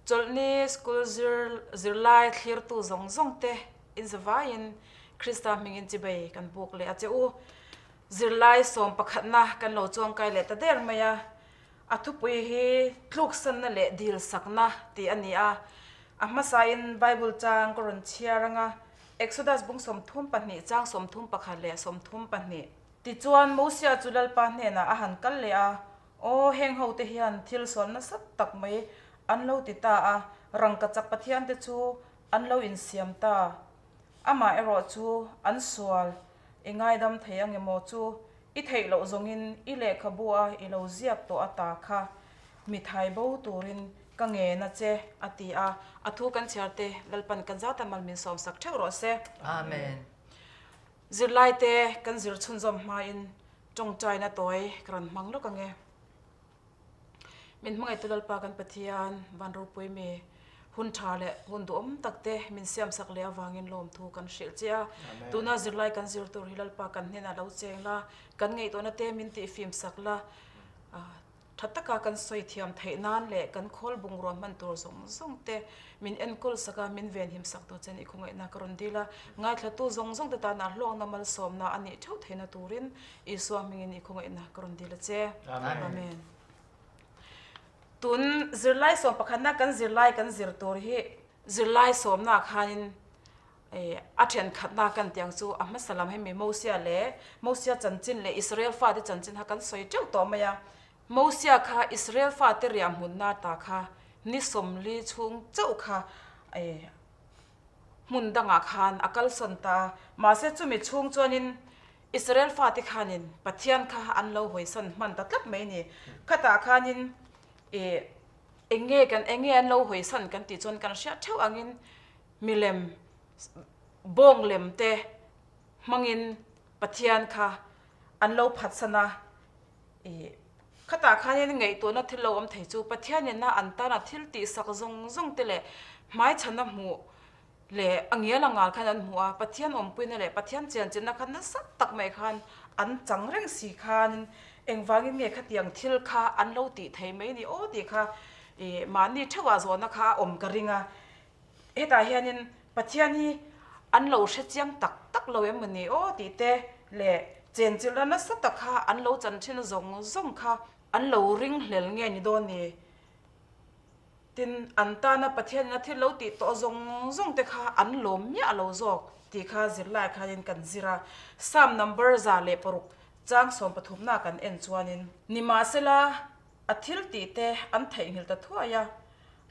Chawlhni School zir zirlai thlirtu zawng zawng te in zavaiin Krista hmingin chibei kan buk leh a che u. Zirlai sawm pakhatna kan lo chuangkai leh ta der mai a, a thupui hi tluksanna leh dilsakna tih a ni a. A hmasain Bible chang ka rawn chhiar anga Exodus bung 32 chang 31 leh 32. Tichuan Mosia chu Lalpa hnenah a han kal leh a, Aw, heng hote hian thil sual nasa tak mai an lo ti ta a, rangkachak pathiante chu an lo insiam ta. Amah erawh chu an sual i ngaidam thei ang emaw chu i theih loh zawngin i lehkhabu a i lo ziak tawh a ta kha mi thai bo turin ka ngen a che, a ti a. A thu kan chhiar te Lalpan kan zata mal min sawmsak theuh rawh se. Amen. Zirlaite kan zir chhunzawm hmain Tawngtaina tawi ka rawn hmang lawk ang e. Min hmangaihtu Lalpa kan Pathian, van ropui mi, hun tha leh hun duhawm tak te min siamsak leh avangin lawmthu kan hrilh che a. Tuna zirlai kan zir tur hi Lalpa kan hnenah lo cheng la, kan ngaihtuahna te min tihfimsak la, Tha taka kan sawi thiam theih nan leh kan khawl bungrua hman tur zawng zawng te min enkawl sak a, min venhim sak tur che ni khawngaihna ka rawn dil a. Ngaithlatu zawng zawng te tana hlawkna malsawmna a nih theuh theihna turin Isua hmingin i khawngaihna ka rawn dil a che. Amen. Tun zirlai sawm pakhatna kan zirlai kan zir tur hi zirlai sawmna khanin A thenkhatna kan tih ang chu a hmasa lam hemi Mosia leh Mosia chanchin leh Israel fate chanchin kha kan sawi teuh tawh mai a. Mosia kha Israel fate riah hmunna ta kha ni sawmli chhung chauh kha hmun dangah khan a kalsawn ta a. Mahse chumi chhung chuanin Israel fate khanin Pathian kha an lo hawisan hman ta tlat mai a ni. Khatah khanin eng nge kan eng nge an lo hawisan kan tih chuan kan hriat theuh angin Milem bawng lem te hmangin Pathian kha an lo phatsan a, ih khatah khanin ngaihtuahna thil lo awm thei chu Pathianin a an tana thil tihsak zawng zawng te leh hmaichhana hmuh leh a ngial a ngal khan an hmu a, Pathian awmpuina leh Pathian chianchinna kha nasa tak mai khan an chang reng si khanin engvangin nge khatiang thil kha an lo tih thei mai ni aw tih kha ih mahni theuhah zawhna kha a awm ka ring a. Hetah hianin Pathian hi an lo hre chiang tak tak lo em mawni aw tih te leh chenchilhna nasa tak kha an lo chan thin zawng zawng kha an lo ringhlel nge ni dawn ni? Tin, an tana Pathianin a thil lo tih tawh zawng zawng te kha an lawm miah lo zawk tih kha zirlai khanin kan zir a. Psalm number 106 chang sawmpathumna kan en chuanin. Nimahsela, a thil tih te an theihnghilh ta thuai a.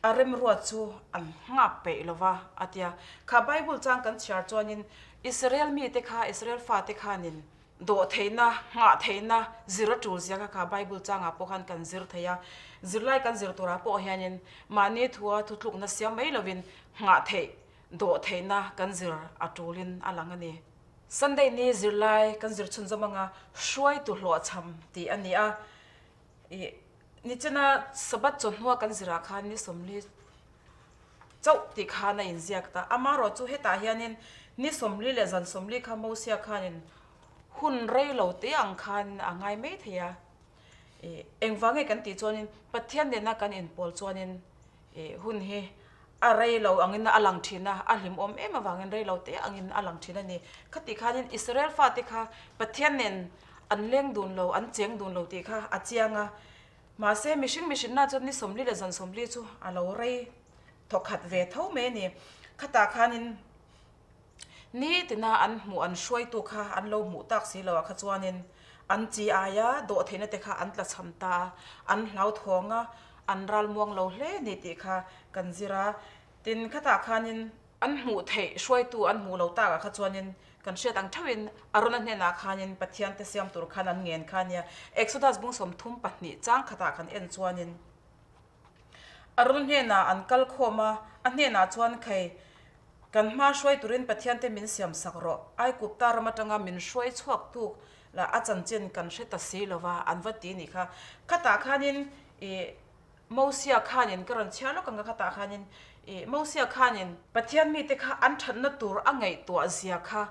A remruat chu an nghak peih lo va, a ti a. Kha Bible chang kan chhiar chuanin Israel mite kha, Israel fate khanin dawh theihna, nghah theihna zir a tul zia kha kha Bible changah pawh khan kan zir thei a. Zirlai kan zir turah pawh hianin mahni thua thutlukna siam mai lovin nghah theih, dawh theihna kan zir a tulin a lang a ni. Sunday ni zirlai kan zir chhunzawm anga hruaitu hlawhchham tih a ni a. Ih. Nichina Sabbath chawhnua kan zirah khan ni sawmli chauh tih khan a inziak ta. Amaherawh chu hetah hianin ni sawmli leh zan sawmli kha Mosia khanin hun rei lo te ang khan a ngai mai thei a. Ih engvang nge kan tih chuanin Pathian nena kan inpawl chuanin ih hun hi a rei lo angin a lang thin a, a hlimawm em avangin rei lo te angin a lang thin a ni. Khatih khanin Israel fate kha Pathian nen an leng dun lo, an cheng dun lo tih kha a chiang a. Mahse, mihring mihrinna chuan ni 40 leh zan 40 chu a lo rei thawkhat ve tho mai a ni. Khatah khanin nitina an hmuh an hruaitu kha an lo hmuh tak si loah kha chuanin an chi aia dawhtheihna te kha an tlachham ta a, an hlauthawng a, an ralmuang lo hle a ni tih kha kan zir a. Tin, khatah khanin an hmuh theih hruaitu an hmuh lo takah kha chuanin kan hriat ang theuhin Arona hnenah khanin Pathian te siam tur khan an ngen kha a nia. Exodus bung 32 chang khatah kan en chuanin Arona hnenah an kal khawm a, a hnenah chuan khei Kan hma hruai turin Pathian te min siam sak rawh. Aikupta ram atanga min hruai chhuak tuk lah a chanchin kan hre ta si lo va, an va ti nih kha. Khatah khanin ih Mosia khanin ka rawn chhiar lawk ang ka khatah khanin ih Mosia khanin Pathian mite kha an thatna tur a ngaihtuah zia kha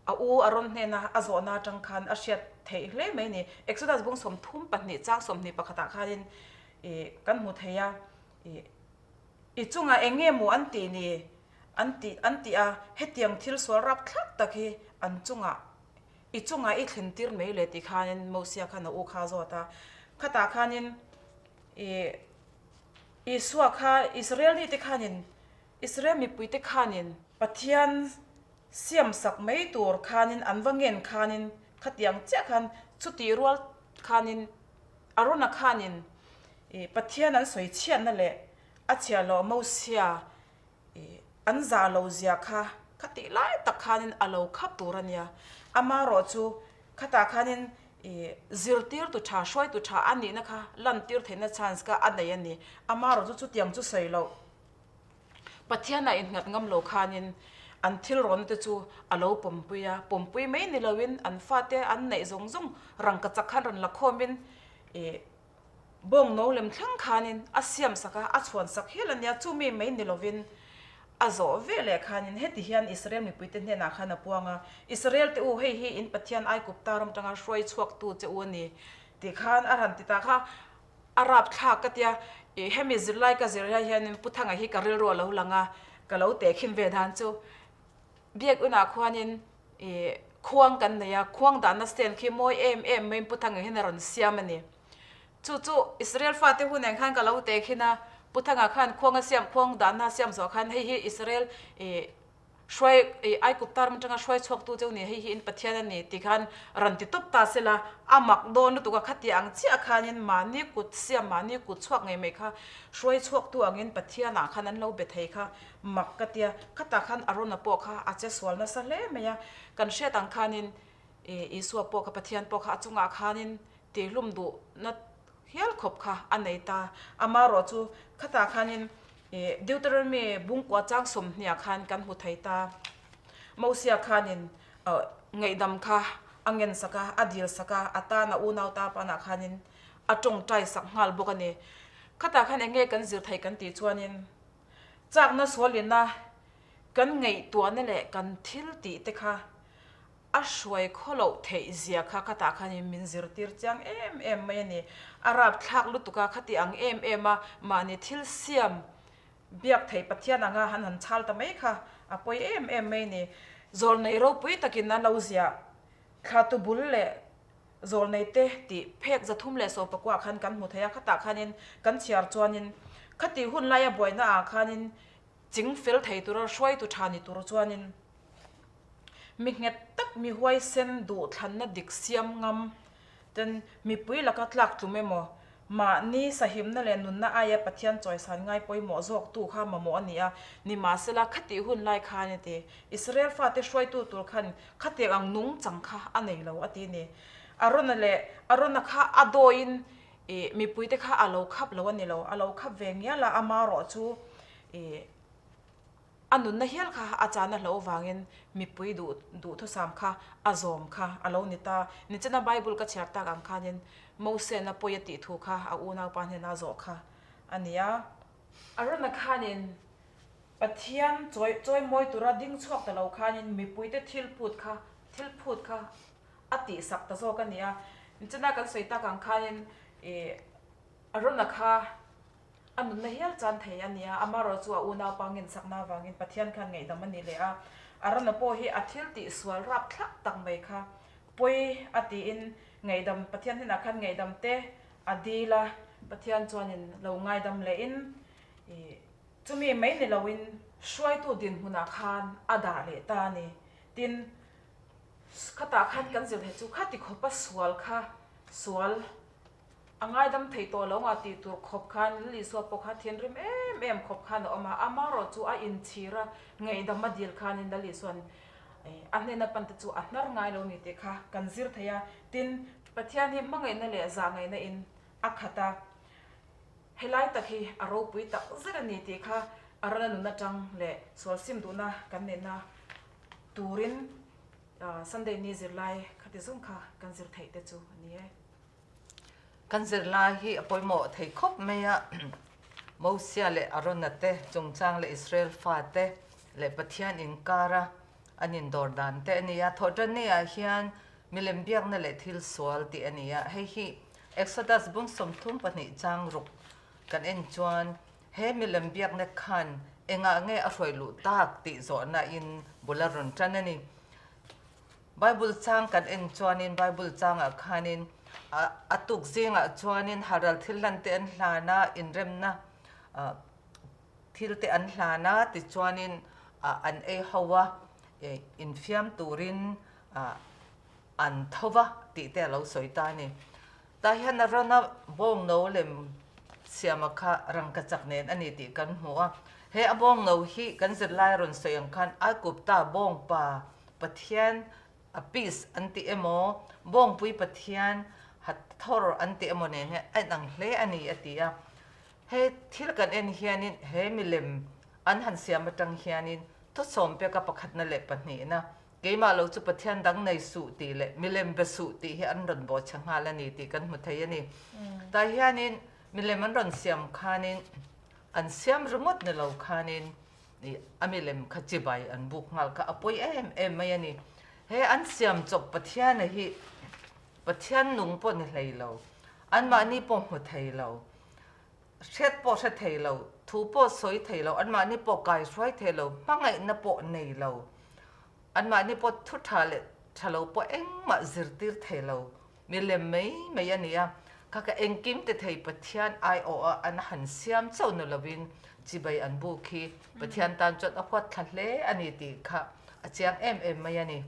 a u a rawn hnena a zawhna atang khan a hriat theih hle mai ni. Exodus bung 32 chang 21 ah khanin ih kan hmu thei a ih. I chungah eng nge maw an tih ni? An tih an tih a, hetiang thil sual rapthlak tak hi an chungah i chungah i thlen tir mai le tih khanin Mosia khan a u kha a zawt a. Khatah khanin i Isua kha Israel mite khanin Israel mipuite khanin Pathian siamsak mai tur khanin an va ngen khanin khatiang chiah khan chutih rual khanin Arona khanin i Pathian an sawi chhiatna leh a chhiahloh Mosia i an zah lo zia kha khatih lai tak khanin a lo khap tur a nia. Amaherawh chu khatah khanin i zirtirtu tha, hruaitu tha a nihna kha lantir theihna chance kha a nei a ni. Amaherawh chu chutiang chu sawi loh. Pathian a innghat ngam lo khanin an thil rawnna te chu a lo pawmpui a, pawmpui mai ni loin an fate an neih zawng zawng rangka chak khan rawn la khawmin ih bawng no lem thleng khanin a siam sak a, a chhuan sak hial a nia, chumi mai ni lovin a zawh ve leh khanin heti hian Israel mipuite hnenah khan a puang a, Israel te u hei hi in Pathian Aigupta ram tanga hruai chhuaktu che u a ni tih khan a rawn ti ta kha. A rap thlak ka tia, ih hemi zirlai ka zir lai hianin Pu Thanga hi ka rilru a lo lang a, ka lo tehkhin ve dan chu biak inah khuanin ih khuang kan nei a, khuang dahna stand khi mawi em em maiin Pu Thanga hian a rawn siam a ni. Chu chu Israel fate hun eng khan ka lo tehkhin a, Pu Thanga khan khuang a siam khuang dahna a siam zawh khan hei hi Israel ih Hruai, Aigupta ram atanga hruai chhuaktu cheu ni, hei hi in Pathian a ni tih khan rawn ti tawp ta sela, a mak dawn lutuk a, khati ang chiah khanin mahni kut siam, mahni kut chhuak ngei mai kha hruai chhuaktu angin Pathianah khan an lo be thei kha mak ka tia, khatah khan Arona pawh kha a che sual nasa hle mai a, kan hriat ang khanin Isua pawh kha Pathian pawh kha a chungah khanin tihlum duhna hial khawp kha a nei ta, amaherawh chu khatah khanin Deuteronomy bungkua chang sawmhniah khan kan hmu thei ta. Mosia khanin ngaihdam kha a ngen sak a, a dil sak a, a tan a unau ta panah khanin a tawngtai sak nghal bawk a ni. Khatah khan eng nge kan zir thei kan tih chuanin chakna sualina kan ngaihtuahna leh kan thil tih te kha A hruai khaw loh theih zia kha khatah khanin min zirtir chiang em em mai a ni. A rapthlak lutuk a, khati ang em em a mahni thil siam biak theih Pathian anga han han chhal ta mai kha a pawi em em mai a ni. Zawlnei ropui takin a lo ziah thlatu bul leh zawlnei te tih phek 319 ah khan kan hmu thei a, khatah khanin kan chhiar chuanin khati hun laia buaina ah khanin ching fel thei tura hruaitu tha ni tur chuanin Mi nghet tak, mi huaisen duhthlanna dik siam ngam ten mipui laka tlak tlum emaw, mahni sahimna leh nunna aia Pathian chawisan ngai pawimawh zawktu kha mamawh a ni a, nimahsela khatih hun lai khan a ti. Israel fate hruaitu tur khan khatiang ang nung chang kha a nei lo a ti ni. Arona leh Arona kha a dawiin ih mipuite kha a lo khap lo a ni lo, a lo khap ve ngial a, amarawh chu ih A nunna hial kha a chahna hlo vangin mipui duh duhthusam kha a zawm kha a lo ni ta. Nichina Bible ka chhiar tak ang khanin Mosena pawi a tih thu kha a unaupa hnena a zawh kha a ni a. Arona khanin Pathian chawi chawimawi tura ding chhuak ta lo khanin mipuite thil phut kha thil phut kha a tihsak ta zawk a ni a. Nichina kan sawi tak ang khanin ih Arona kha A nunna hial chan thei a nia, amaherawh chu a unaupa ngensakna avangin Pathian khan ngaihdam a ni leh a. Arona pawh hi a thil tih sual rap thlak tak mai kha pawi a tiin ngaihdam Pathian hnenah khan ngaihdam te a dil a, Pathian chuanin lo ngaidam lehin ih chumi mai ni loin hruaitu dinhmunah khan a dah leh ta a ni. Tin, khatah khan kan zir theih chu khati khawpa sual kha sual A ngaidam thei tawh lo nga tih tur khawp khan Lal Isua pawh kha thinrim em em khawp khan a awm a, amaherawh chu a inchhir a, ngaihdam a dil khanin Lal Isua'n a hnena pan te chu a hnar ngai lo ni tih kha kan zir thei a. Tin, Pathian hi hmangaihna leh zahngaihna in a khat a, helai tak hi a ropui tak zet a ni tih kha a rana nun atang leh sual sim duhna kan neihna turin Sunday ni zirlai khati zawng kha kan zir theih te chu a ni e. Kan zirlai hi a pawimawh thei khawp mai a, Mosia leh Arona te chungchang leh Israel fate leh Pathian inkara an indawr dan te a ni a. Thawhtanni ah hian milem biakna leh thil sual tih a ni a, hei hi Exodus bung 32 chang ruk kan en chuan. He milem biakna khan engah nge a hruai luh tak tih zawhna in bul a rawn tan a ni. Bible chang kan en chuanin Bible changah khanin a tuk zingah chuanin haral thil hlan te an hlan a, inremna thil te an hlan a tichuanin an ei ho a, infiam turin an tho va tih te a lo sawi ta a ni. Tah hian a rana bawng no lem siama kha rangkachak nen a ni tih kan hmu a. He a bawng no hi kan zirlai a rawn sawi ang khan Aikupta bawngpa Pathian Apis an ti emaw, bawngpui Pathian Hathor an ti emaw nen hian a inang hle a ni a ti a. He thil kan en hianin he milem an han siam atang hianin thusawm peka pakhatna leh pahnihna Keimah lo chu Pathian dang nei suh tih leh milem be suh tih hi an rawn bawhchhe nghal a ni tih kan hmu thei a ni. Tah hianin milem an rawn siam khanin an siam ringawt ni lo khanin a milem kha chibai an buk nghal kha a pawi em em mai a ni. He an siam chawp Pathiana hi Pathian nung pawh ni hlei lo, anmahni pawh hmu thei lo, hriat pawh hre thei lo, thu pawh sawi thei lo, anmahni pawh kaihruai thei lo, hmangaihna pawh nei lo, anmahni pawh thu tha leh tha lo pawh engmah zirtir thei lo, milem mai mai a ni a. Kha kha engkim ti thei Pathian aiawh a an han siam chauh ni lovin chibai an buk hi Pathian tan chuan a huat thla hle a ni tih kha a chiang em em mai a ni.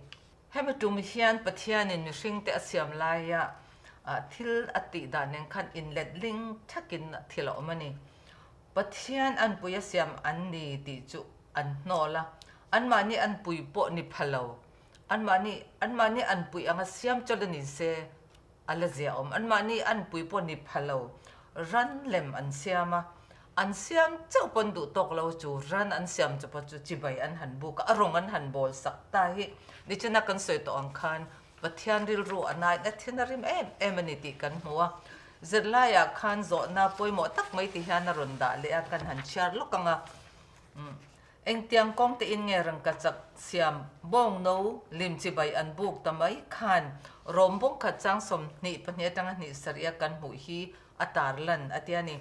Hemi tum hian Pathianin mihringte a siam laia thil a tih dan nen khan inletling thakin thil a awm a ni. Pathian anpui a siam an ni tih chu an hnawl a, anmahni anpui pawh ni pha lo, anmahni anmahni anpui anga siam chawlh a ni se a la zia awm. Anmahni anpui pawh ni pha lo, ran lem an siam a, an siam chauh pawn duh tawk lo chu ran an siam chu pawh chu chibai an han buk a, a rawng an han bawl sak ta hi nichina kan sawi tawh ang khan Pathian rilru a nain a thin a rim em em a ni tih kan hmu a. Zirlaiah khan zawhna pawimawh tak mai ti hian a rawn dah leh a, kan han chhiar lawk ang a. Engtiang kawng te in nge rangkachak siam bawng no lim chibai an buk ta mai khan rawm bawng khat chang 22 atanga hnih sarih a kan hmuh hi a tarlan a tia ni.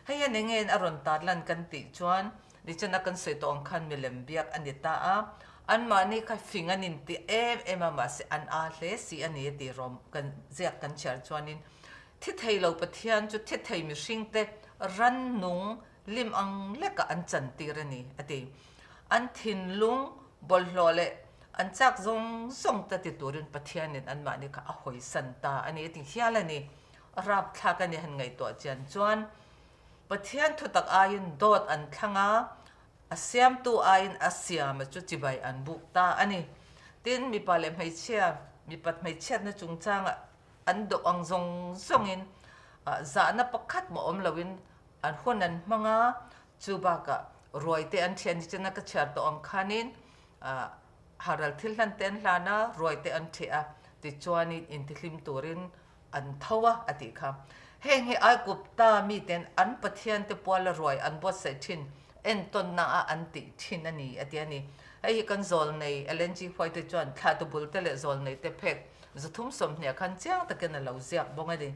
Hei hian eng nge a rawn tarlan kan tih chuan nichana kan sawi tawh ang khan milem biak a ni ta a, anmahni kha fing an inti em em a mahse an aa hle si a ni a tih rawm kan ziak kan chhiar chuanin thi thei lo Pathian chu thi thei mihringte rannung lim ang lekah an chantir a ni, a ti. An thinlung bawlhhlawh leh an chak zawng zawng te ti turin Pathianin anmahni kha a hawisan ta a ni, a ti hial a ni. A rapthlak a ni han ngaihtuah chian chuan Pathian thutak aiin dawt an thlang a, a siamtu aiin a siama chu chibai an buk ta a ni. Tin, mipa leh hmeichhia, mipat hmeichhiatna chungchangah an dawh ang zawng zawngin zahna pakhat mah awm loin An hun an hmang a, chu bakah ruai te an thian hi chena ka chhiar tawh ang khanin haral thil hlan te an hlan a, ruai te an theh a, tichuanin intihlim turin an tho a a tih kha. Heng hi Aigupta miten an pathian te puala ruai an buatsaih thin entawnna a an tih thin a ni a ti a ni. Hei hi kan zawlnei Ellen G. White te chuan thlahtu bul te leh zawlnei te phek 320 khan chiang takin a lo ziak bawk a ni.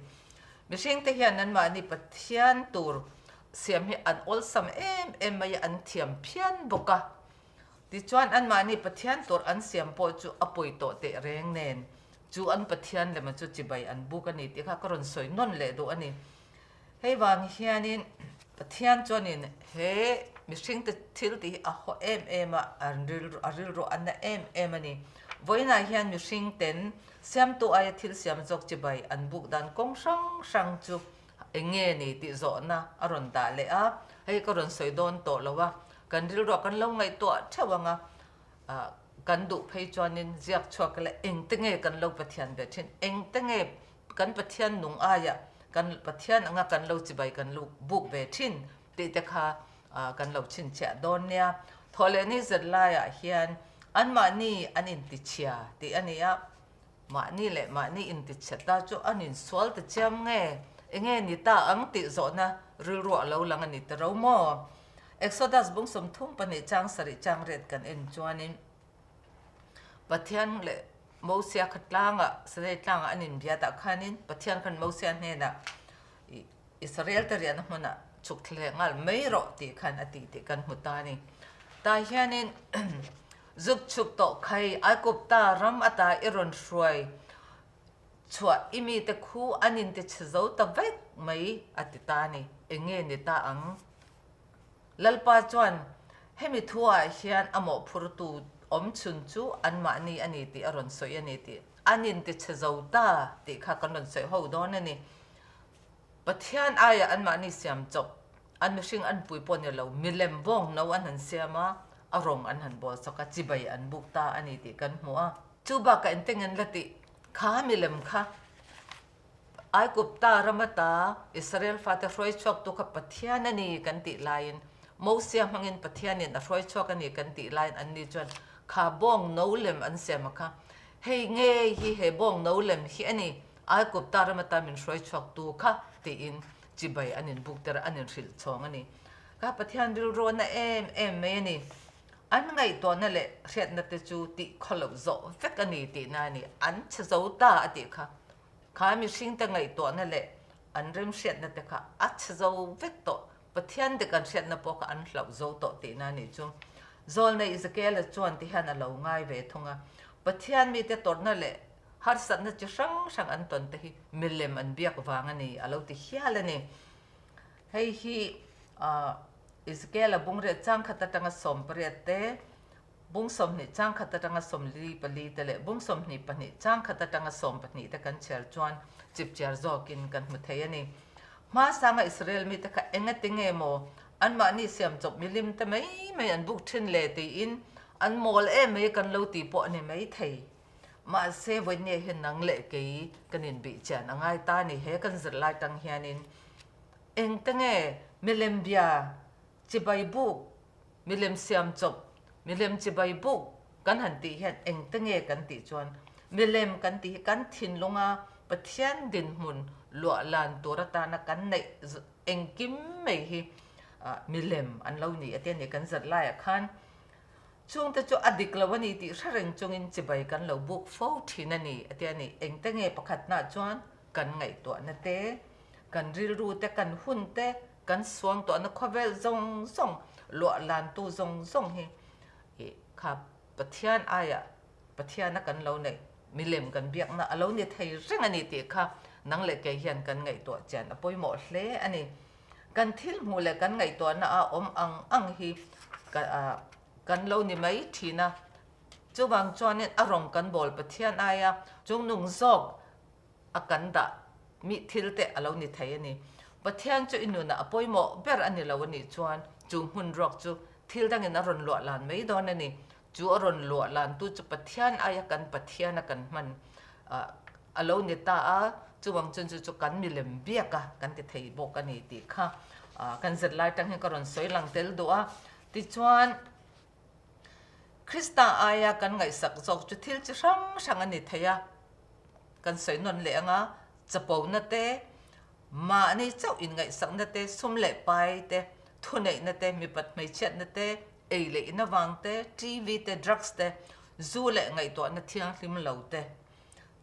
Mihringte hian anmahni Pathian tur siam hi an awlsam em em mai a, an thiam phian bawk a. Tichuan anmahni Pathian tur an siam pawh chu a pawi tawh teh reng nen, chu an Pathian lema chu chibai an buk a ni tih kha ka rawn sawi nawn leh duh a ni. Hei vang hianin Pathian chuanin he mihringte thil tih hi a haw em em a, a rilru a na em em a ni. Vawiinah hian mihringten Siamtu aia thil siam zawk chibai an buk dan kawng hrang hrang chu eng nge ni tih zawhna a rawn dah leh a, hei ka rawn sawi dawn tawh lo a, kan rilruah kan lo ngaihtuah theuh ang a, kan duh phei chuanin ziak chhuak ila engte nge kan lo Pathian ve thin, engte nge kan Pathian nung aia kan Pathian anga kan lo chibai kan lo buk ve thin tih te kha kan lo chhinchhiah dawn nia. Thawhlehni zirlaiah hian anmahni an intichhia tih a ni a, mahni leh mahni intichhia ta chu an insual ta chiam nge, enge ni ta ang tih zawhna rilruah lo lang a ni ta ro maw? Exodus bung 32 chang sarih chang riat kan en chuanin Pathian leh Mosia kha tlangah, Sinai tlangah an inbiatah khanin Pathian khan Mosia hnenah Israel te riahna hmunah. chhuk thla leh nghal mai rawh tih khan a tih tih kan hmu ta a ni. Tah hianin zuk chhuk tawh khai Aikupta ram ata i rawn hruai chhuah i mite khu an inti chhe zo ta vek mai a ti ta a ni. Eng nge ni ta ang? Lalpa chuan hemi thuah hian a mawhphurtu awm chhun chu anmahni a ni tih a rawn sawi a ni tih an intichhe zo ta tih kha kan rawn sawi ho dawn a ni. Pathian aiah anmahni siam chawp, an mihring an pui pawh ni lo, milem bawng no an han siam a, a rawng an han bawl sawk a, chibai an buk ta a ni tih kan hmu a. Chu bakah engtin an la tih kha milem kha Aigupta ram ata Israel fate hruai chhuaktu kha Pathian a ni kan tih laiin, Mosia hmangin Pathianin a hruai chhuak a ni kan tih laiin anni chuan kha bawng no lem an siam a kha, Hei ngei hi he bawng no lem hi a ni, Aigupta ram ata min hruai chhuaktu kha tiin chibai an inbuk ter a, an inhrilh chhawng a ni. Kha Pathian rilruana em em mai a ni. An ngaihtuahna leh hriatna te chu tih khaw loh zawh vek a ni tihna a ni. An chhe zo ta a tih kha. Kha mihringte ngaihtuahna leh an remhriatna te kha a chhe zo vek tawh. Pathian dik an hriatna pawh kha an hlauh zo tawh tihna a nih chu. Zawlnei Ezekiela chuan ti hian a lo ngai ve thung a, Pathian mite tawrhna leh harsatna chi hrang hrang an tawn te hi milem an biak vang a ni a lo ti hial a ni. Hei hi Ezekiela bungriat changkhat atanga 18 te, bung 20 changkhat atanga 44 te leh bung 22 changkhat atanga 12 te kan chhiar chuan chipchiar zawkin kan hmu thei a ni. Hmasanga Israel mite kha engati nge maw anmahni siam chawp milim te mai mai an buk thin le tiin an mawl em mai kan lo ti pawh a ni mai thei. Mahse vawinia hian nang leh kei kan inbih chian a ngai ta a ni he kan zirlai tang hianin Engte nge milem bia chibai buk, milem siam chawp, milem chibai buk kan han tih hian engte nge kan tih chuan milem kan tih hi kan thinlunga Pathian dinhmun luah lan tur atana kan neih engkim mai hi milem an lo ni a ti a ni kan zat laiah khan chungte chu a dik lo a ni tih hre reng chungin chibai kan lo buk fo thin a ni a ti a ni. Engte nge pakhatnaah chuan kan ngaihtuahna te Kan rilru te, kan hun te, kan suangtuahna khawvel zawng zawng, luah lantu zawng zawng hi i kha Pathian aiah Pathiana kan lo neih milem kan biakna a lo ni thei reng a ni tih kha nang leh kei hian kan ngaihtuah chian a pawimawh hle a ni. Kan thil hmuh leh kan ngaihtuahna a awm ang ang hi kan lo ni mai thin a, chuvang chuanin a rawng kan bawl Pathian aia chungnung zawk a kan dah mi thil te a lo ni thei a ni. Pathian chu i nunah a pawimawh ber a ni lo a nih chuan chu hmun ruak chu thil dangin a rawn luah lan mai dawn a ni. Chu a rawn luah lantu chu Pathian aia kan Pathiana kan hman a lo ni ta a, chuvang chuan chu chu kan milem biak a kan ti thei bawk a ni tih kha kan zirlai tang hian ka rawn sawi lang tel duh a. Tichuan. Krista aia kan ngaihsak zawk chu thil chi hrang hrang a ni thei a, kan sawi nawn leh ang a, chapona te, mahni chauh inngaihsakna te, sum leh pai te, thuneihna te, mipat hmeichhiatna te, ei leh in avang te, TV te, drugs te, zu leh ngaihtuahna thianghlim lo te,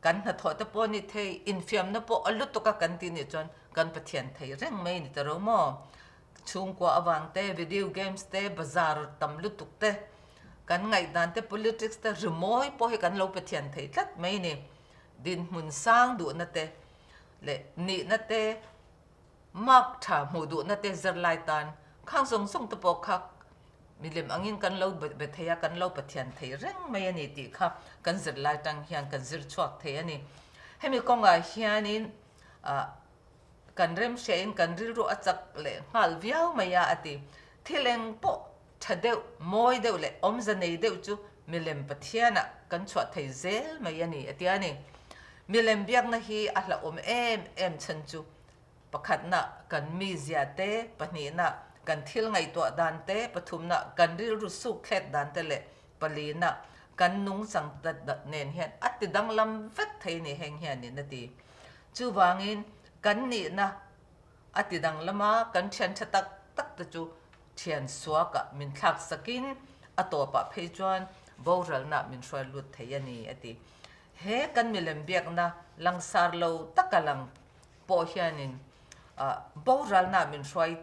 kan hnathawh te pawh a ni thei, infiamna pawh a lutuk a kan tih nih chuan kan Pathian thei reng mai a ni ta ro maw? Chhungkua avang te, video games te, bazar tam lutuk te, kan ngaihdan te, politics te, rimawi pawh hi kan lo pe thian thei tlat mai ni. Dinhmun sang duhna te leh nihna te, mark tha hmuh duhna te zirlai tan khang zawng zawng te pawh kha milem angin kan lo be thei a, kan lo pe thian thei reng mai a ni tih kha kan zirlai tang hian kan zir chhuak thei a ni. Hemi kawngah hianin ah Kan remhriain kan rilru a chak leh nghal viau mai a, a ti. Thil eng pawh tha deuh, mawi deuh leh awmze nei deuh chu milem Pathianah kan chhuah thei zel mai a ni, a ti a ni. Milem biakna hi a hlauhawm em em chhan chu pakhatna kan mizia te, pahnihna kan thil ngaihtuah dan te, pathumna kan rilru suk thlek dan te leh palina kan nungchang nen hian a ti danglam vek thei a ni heng hianin, a ti. Chuvangin kan nihna a ti danglam a, kan thian tha tak tak te chu thian suakah min thlak sakin a tawpah phei chuan boralna min hruai lut thei a ni, a ti. He kan milem biakna langsar lo taka lang pawh hianin boralna min hruai.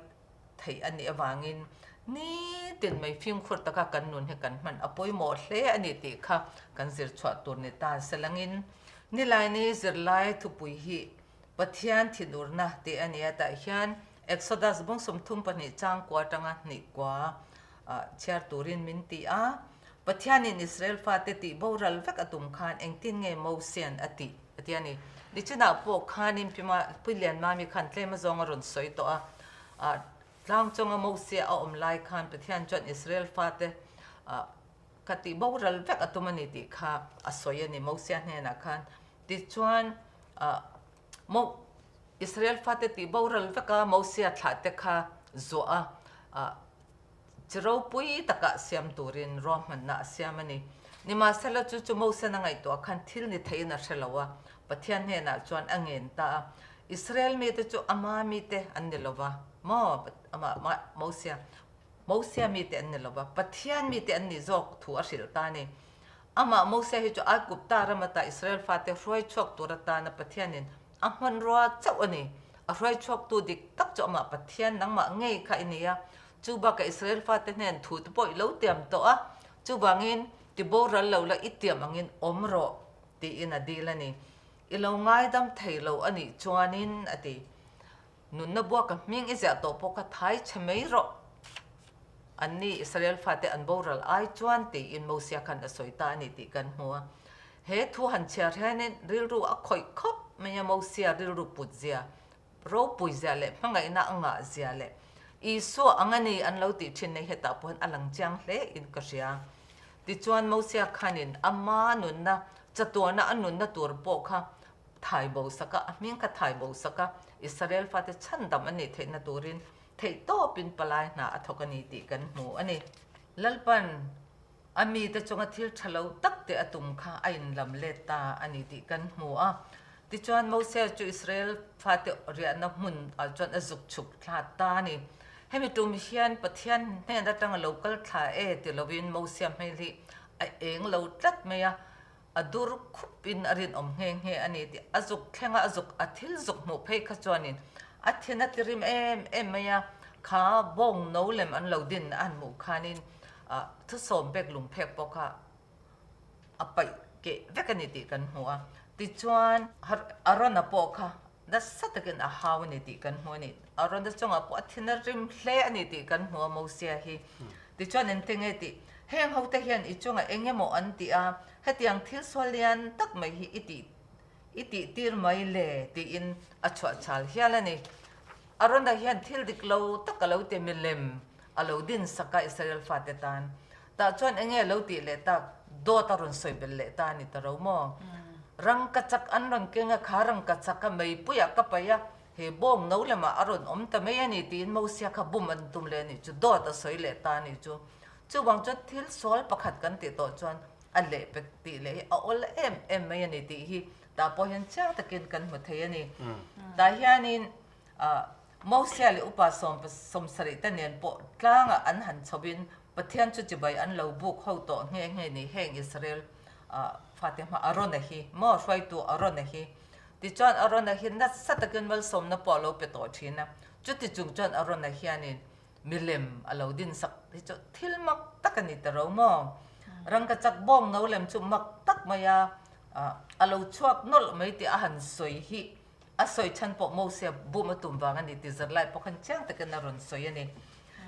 theih a nih avangin nitin mai fimkhur taka kan nun hi kan hman a pawimawh hle a ni tih kha kan zir chhuah tur ni ta selangin Nilaini zirlai thupui hi Pathian thinurna tih a ni a, tah hian Exodus bung 32 changkua atanga hnih kua chhiar turin min ti a. Pathianin Israel fate tih boral vek a tum khan engtin nge Mosian a tih a ti a ni. Nichinah pawh khanin Pi Lianmami khan tlem azawng a rawn sawi tawh a, tlang chunga Mosia a awm lai khan Pathian chuan Israel fate kha tih boral vek a tum a ni tih kha a sawi a ni Mosia hnenah khan. Tichuan, Mo, Israel fate tih boral veka Mosia thlahte kha zuah a, chi ropui takah siam turin ruahmanna a siam a ni. Nimahsela chu chu Mosian a ngaihtuah khan thil ni theihin a hre lo a, Pathian hnenah chuan a ngen ta a. Israel mite chu ama mite an ni lo va, maw, amah Mosia, Mosia mite an ni lo va, Pathian mite an nih zawk thu a hrilh ta a ni. Amah Mosia hi chu Aigupta ram ata Israel fate hruai chhuak tur atana Pathianin a hmanrua chauh a ni. A hruai chhuaktu dik tak chu amah Pathian nangmah ngei kha i ni a. Chu bakah Israel fate hnen thu te pawh i lo tiam tawh a, chuvangin ti boral lo la i tiam angin awm rawh tiin a dil a ni. I lo ngaidam thei lo a nih chuanin a ti. Nunna buaka hming i ziah tawh pawh kha thai chhe mai rawh. Anni Israel fate an boral ai chuan tiin Mosia khan a sawi ta a ni tih kan hmu a. He thu han chhiar hianin rilru a khawih khawp mai a, Mosia rilru put zia, ropui zia leh hmangaihna a ngah zia leh Isua ang a ni an lo tih thin nei hetah pawh hian a lang chiang hle in ka hria. Tichuan Mosia khanin ama nunna, chatuana a nunna tur pawh kha thai bo sak a, a hming kha thai bo sak a, Israel fate chhandam a nih theihna turin theihtawpin palai hna a thawk a ni tih kan hmu a ni. Lalpan a mite chunga thil tha lo tak te a tum kha a inlam let ta a ni tih kan hmu a. Tichuan Moses chu Israel fate riahna hmun ah chuan a zuk chhuk thla ta a ni. Hemi tum hian Pathian hnen atanga lo kal thla e ti lovin Mosia hmel hi a eng lo tlat mai a, A dur khup in a rinawm nghe nghe a ni tih a zuk thleng a, a zuk a thil zuk hmuh phei kha chuanin a thin a ti rim em em mai a, kha bawng no lem an lo din a han hmuh khanin thusawm pek lung phek pawh kha a paih keh vek a ni tih kan hmu a. Tichuan Arona pawh kha Nasa takin a hau a ni tih kan hmu a ni. Arona chungah pawh a thin a rim hle a ni tih kan hmu a Mosia hi. Tichuan engte nge tih? Heng hote hian i chungah eng emaw an tih a, hetiang thil sual lian tak mai hi i tih i tih tir mai le tiin a chhuah chhal hial a ni. Arona hian thil dik lo tak a lo ti milem a lo din sak a Israel fate tan. Tah chuan enge a lo tih leh tak? Dawt a rawn sawi belh leh ta a ni ta ro maw? Rangkachak an rawn keng a, kha rangkachak a meipuiah ka paih a, he bawng no lamah a rawn awm ta mai a ni tiin Mosia kha bum an tum leh a nih chu, dawt a sawi leh ta a nih chu. Chuvang chuan thil sual pakhat kan tih tawh chuan a leh pek tih leh hi a awl em em mai a ni tih hi tah pawh hian chiang takin kan hmu thei a ni. Tah hianin Mosia leh upa 77 te nen pawh tlangah an han chhovin Pathian chu chibai an lo buk ho tawh nghe nghe ni heng Israel fate hma Arona hi maw hruaitu Arona hi tichuan Arona hi nasa takin malsawmna pawh a lo pe tawh thin a chuti chung chuan Arona hianin milem a lo din sak hi chu thil mak tak a ni ta ro maw rangkachak bawng no lem chu mak tak mai a a lo chhuak nawlh mai tih a han sawi hi A sawi chhan pawh Mosia bum a tum vang a ni ti zar lai pawh khan chiang takin a rawn sawi a ni.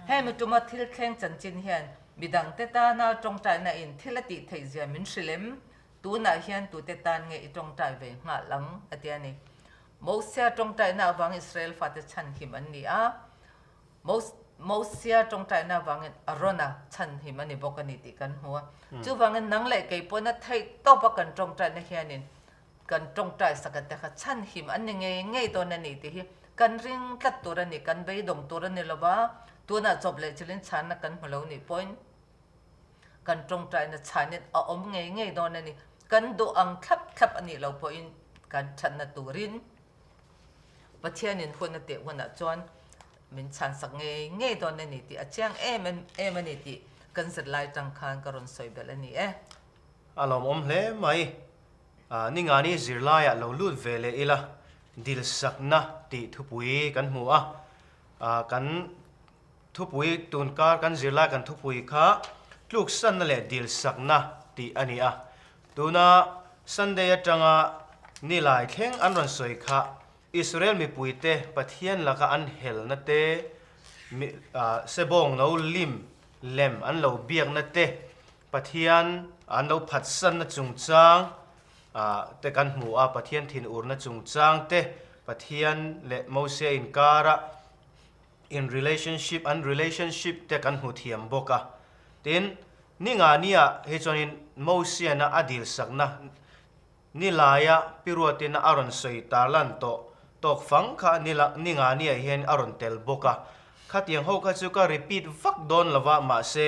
Hemi tuma thil thleng chanchin hian midangte tana tawngtaina in thil a tih theih zia min hrilh em? Tunah hian tute tan nge i tawngtai ve nghal ang? a ti a ni. Mosia tawngtaina avangin Israel fate chhanhim an ni a, Mosia tawngtaina avangin Arona chhanhim a ni bawk a ni tih kan hmu a. Chuvangin nang leh kei pawhna theih tawpa kan tawngtaina hianin Kan tawngtai sakhat te kha chhanhim an ni ngei ngei dawn a ni tih hi kan ring tlat tur a ni, kan beidawng tur a ni lo va, tunah chawp leh chilin chhanna kan hmu lo nih pawhin kan tawngtaina chhanin a awm ngei ngei dawn a ni. Kan duh ang thlap thlap a nih loh pawhin kan thatna turin Pathianin hun a teh hunah chuan min chhansak ngei ngei dawn a ni tih a chiang em em a ni tih kan zirlai tang khan ka rawn sawi belh a ni e. A lawmawm hle mai. Ningani zirlaiah lo lut ve leh ila dilsakna tih thupui kan hmu a, kan. Thupui, Tunkar kan zirlai kan thupui kha tluksanna leh dilsakna tih a ni a. Tuna Sunday atanga nilai thleng an rawn sawi kha Israel mipuite Pathian laka an helna te, sebawng no lim lem an lo biakna te, Pathian an lo phatsanna chungchang te kan hmu a, Pathian thinurna chungchang te, Pathian leh Mosia inkara in relationship, an relationship te kan hmu thiam bawk a. Tin, ni nga nia hi chuanin Mosiana a dilsakna ni laia Piruatina a rawn sawi tarlan tawh tawk fang kha ni la ni nga nia hian a rawn tel bawk a. Khatiang ho kha chu ka repeat vak dawn lova mahse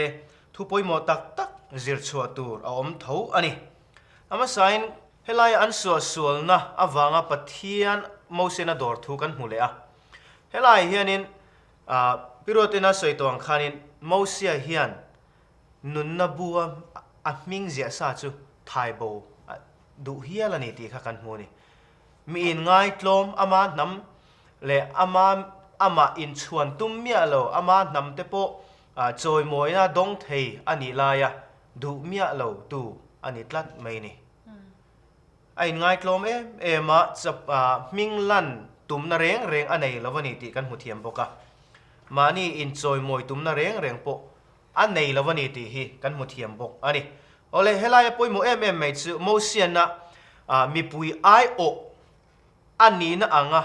thu pawimawh tak tak zir chhuah tur a awm tho a ni. A hmasain helaia an suahsualna avanga Pathian Mosiana dawr thu kan hmu leh a. Helai hianin Piruatina sawi tawh ang khanin Mosia hian nunna bua a hming ziah sa chu thai bo duh hial a ni tih kha kan hmu a ni. Mi inngaitlawm ama hnam leh ama amah inchhuan tum miah lo ama hnam te pawh chawimawina dawng thei a nih laia duh miah lo tu a ni tlat mai ni. A inngaitlawm em em a, chap hming lan tumna reng reng a nei lo a ni tih kan hmu thiam bawk a. Mahni inchawimawi tumna reng reng pawh a nei lo a ni tih hi kan hmu thiam bawk a ni. Awle, helaia pawimawh em em mai chu Mosiana mipui aiawh a nihna anga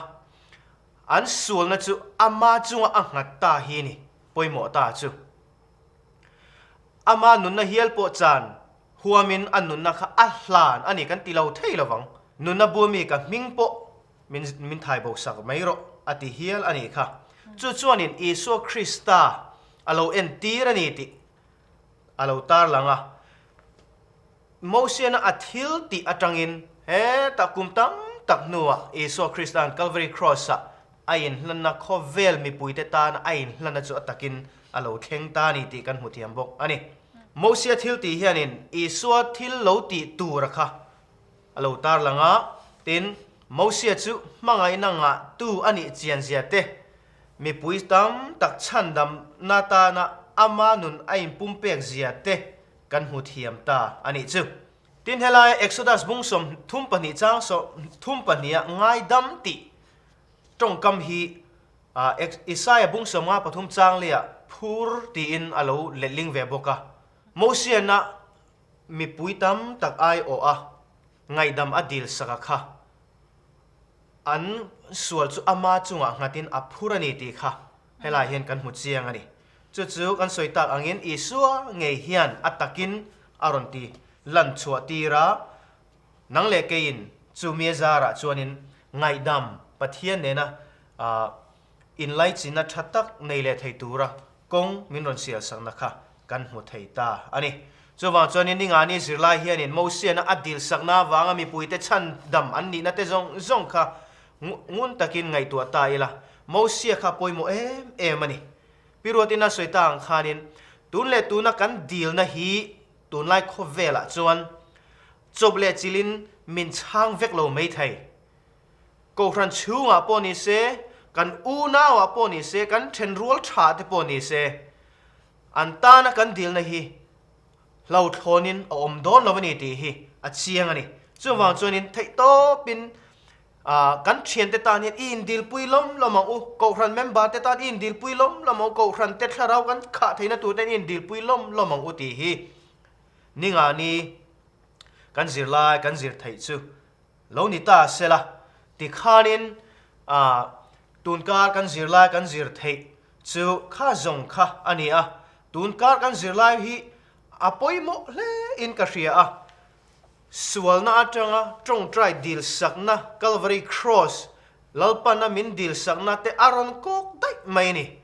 an sualna chu ama chunga a nghat ta hi ni pawimawh ta chu. Ama nunna hial pawh chan Huamin a nunna kha a hlan a ni kan ti lo thei lovang. Nunna bumi ka hming pawh min min thai bo sak mai rawh a ti hial a nih kha. Chu chuanin Isua Krista a lo entir a ni tih a lo tarlang a. Mosiana a thil tih atangin hetah kum tam tak hnuah Isua Krista'n Calvary Cross-ah a inhlanna khawvel mipuite tana a inhlanna chu a takin a lo thleng ta a ni tih kan hmu thiam bawk a ni. Mosia thil tih hianin Isua thil lo tih tura kha a lo tarlang a, tin, Mosia chu hmangaihna ngahtu a nih chianzia te, mipui tam tak chhandamna tana ama nun a inpumpek zia te kan hmu thiam ta a nih chu. Tin, helaia Exodus bung 32 chang 32 a ngaidam tih Tawngkam hi Isaia bung 53 chang leiah phur tiin a lo letling ve bawk a. Mosiana mipui tam tak aiawh a ngaihdam a dil sak a kha an sual chu ama chungah nghatin a phur a ni tih kha helai hian kan hmu chiang a ni. Chu chu kan sawi tak angin Isua ngei hian a takin a rawn ti lan chhuah tir a, Nang leh keiin chu mi zarah chuanin ngaihdam Pathian nena inlaichinna tha tak nei leh thei tura kawng min rawn sialsakna kha kan hmu thei ta a ni. Chuvang chuanin ningani zirlai hianin Mosiana a dilsakna avanga mipuite chhandam an nihna te zawng zawng kha ngun takin ngaihtuah ta ila, Mosia kha pawimawh em em a ni. Pi Ruatin a sawi ta ang khanin tun leh tuna kan dilna hi Tunlai khawvelah chuan chawp leh chilin min chhang vek lo mai thei. Kohhran chhungah pawh ni se, kan unauah pawh ni se, kan thenrual tha te pawh ni se, an tana kan dilna hi hlauhthlawnin a awm dawn lo a ni tih hi a chiang a ni. Chuvang chuanin theihtawpin Kan thiante tan hian i indilpui lawm lawm ang u, Kohhran member te tan i indilpui lawm lawm ang u, Kohhran te thlarau kan khah theihna tur ten i indilpui lawm lawm ang u tih hi ningani kan zirlai kan zir theih chu lo ni ta sela tikhanin tunkar kan zirlai kan zir theih chu kha zawng kha a ni a, tunkar kan zirlai hi a pawimawh hle in ka hria a. Sualna atanga tawngtai dilsakna Calvary Cross Lalpana min dilsakna te a rawn kawk daih mai a ni.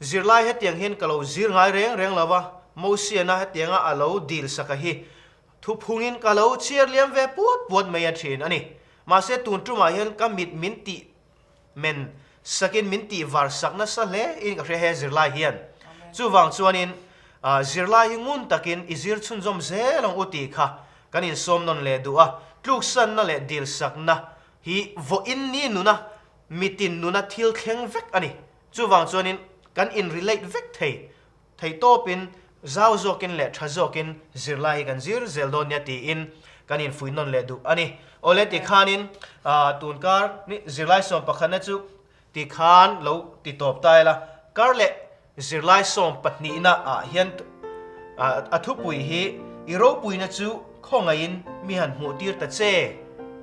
Zirlai hetiang hian ka lo zir ngai reng reng lo va, Mosiana hetianga a lo dilsaka hi thuphungin ka lo chhiar liam ve puat puat mai a thin a ni. Mahse tun tumah hian ka mit min tih Men sakin min tih var sak nasa hle in ka hria he zirlai hian. Chuvang chuanin zirlai hi ngun takin i zir chhunzawm zel ang u tih kha kan insawm nawn leh duh a. Tluksanna leh dilsakna hi vawiin ni nuna mitin nuna thil thleng vek a ni. Chuvang chuanin. kan in relate vek thei. Theihtawpin, zau zawkin leh tha zawkin zirlai hi kan zir zel dawn nia tiin kan infuih nawn leh duh a ni. Awle tikhanin tunkar zirlai sawm pakhatna chu tikhan lo ti tawp ta ila, kar leh zirlai sawm pahnihna ah hian a thupui hi i ropuina chu khawngaihin mi han hmuh tir ta che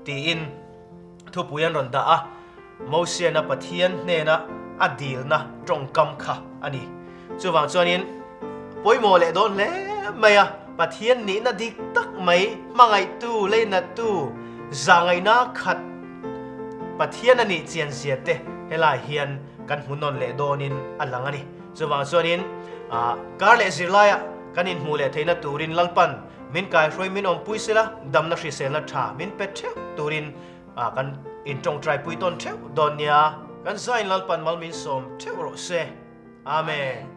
tiin Thupui an rawn dah a, Mosiana Pathian hnena a dilna tawngkam kha a ni. Chuvang chuanin pawimawh leh dawn hle mai a, Pathian nihna dik tak mai, hmangaihtu, leinattu, zahngaihna khat Pathian a nih chian zia te helai hian kan hmu nawn leh dawnin a lang a ni. Chuvang chuanin kar leh zirlaiah kan inhmuh leh theihna turin Lalpan Min kaihruai min awmpui sela, damna hriselna tha min pe theuh turin kan intawngtaipui tawn theuh dawn nia. Kan Zain Lalpan mal min sawm theuh rawh se. Amen.